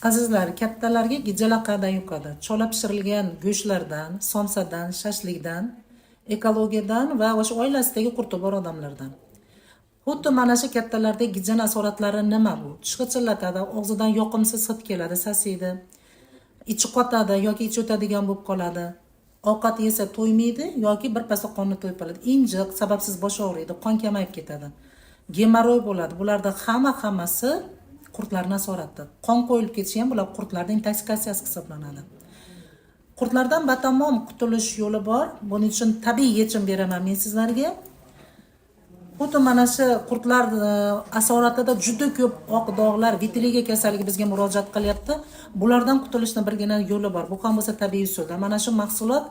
Azizlar, kattalarga gijjalar qayerdan yuqadi? Chola pishirilgan go'shtlardan, somsadan, shashlikdan, ekologiyadan va o'sha oilasidagi qurti bor odamlardan. Xuddi mana shu kattalarda gijjani asoratlari nima bu? Tish g'ichillatadi, og'zidan yoqimsiz hid keladi, sasiydi. Ichi qotadi yoki ichi o'tadigan bo'lib qoladi. Ovqat yesa to'ymaydi yoki birpasda qorni to'yib qoladi. Injiq, sababsiz bosh og'riydi, qon kamayib ketadi. Gemoroy bo'ladi. Bularda hammasi qurtlarni asorati. Qon qo'yilib ketishi ham bular qurtlarning intoksikatsiyasi hisoblanadi. Qurtlardan batamom qutulish yo'li bor. Buning uchun tabiiy yechim beraman men sizlarga. Xuddi mana shu qurtlar asoratida juda ko'p oq dog'lar, vitiligo kasalligi bizga murojaat qilyapti. Bulardan qutulishni birgina yo'li bor. Bu ham bo'lsa tabiiy usulda. Mana shu mahsulot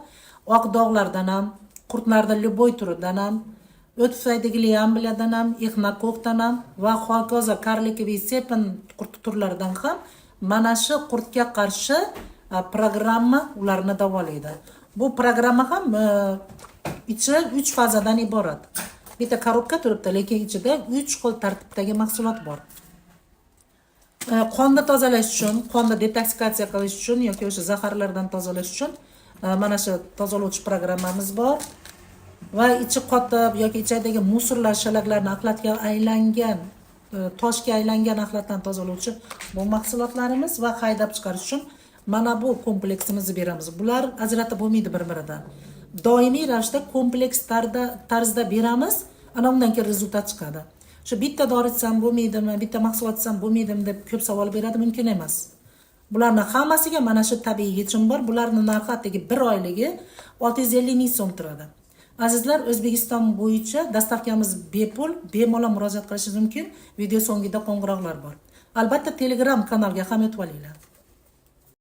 oq dog'lardan ham, qurtlardan любой turidan ham, o't tufayli lyambliyadan ham, exnokokdan ham va hokazo карликовый sepin qurt turlaridan ham mana shu qurtga qarshi programma ularni davolaydi. Bu programma ham ichi 3 fazadan iborat. Bitta korobka turibdi, lekin ichida 3 xil tartibdagi mahsulot bor. Qonni tozalash uchun, qonni detoksikatsiya qilish uchun yoki o'sha zaharlardan tozalash uchun mana shu tozalovchi programmamiz bor. Va ichi qotib yoki ichidagi мусор lar, shalaklarni axlatga aylangan, toshga aylangan axlatdan tozalovchi bu mahsulotlarimiz va haydab chiqarish uchun mana bu kompleksimizni beramiz. Bular ajratib bo'lmaydi bir-biridan. Doimiy ravishda kompleks tarzda beramiz, ana undan keyin результат chiqadi. Shu bitta dori ichsam bo'lmaydimi, bitta mahsulot ichsam bo'lmaydimi deb ko'p savol beradi, mumkin emas. Bularni hammasiga mana shu tabiiy yechim bor. Bularni narxi atigi bir oyligi 650 ming so'm turadi. Azizlar, O'zbekiston bo'yicha доставка miz bepul, bemalol murojaat qilishingiz mumkin. Video so'ngida qo'ng'iroqlar bor. Albatta, Telegram kanalga ham o'tib olinglar.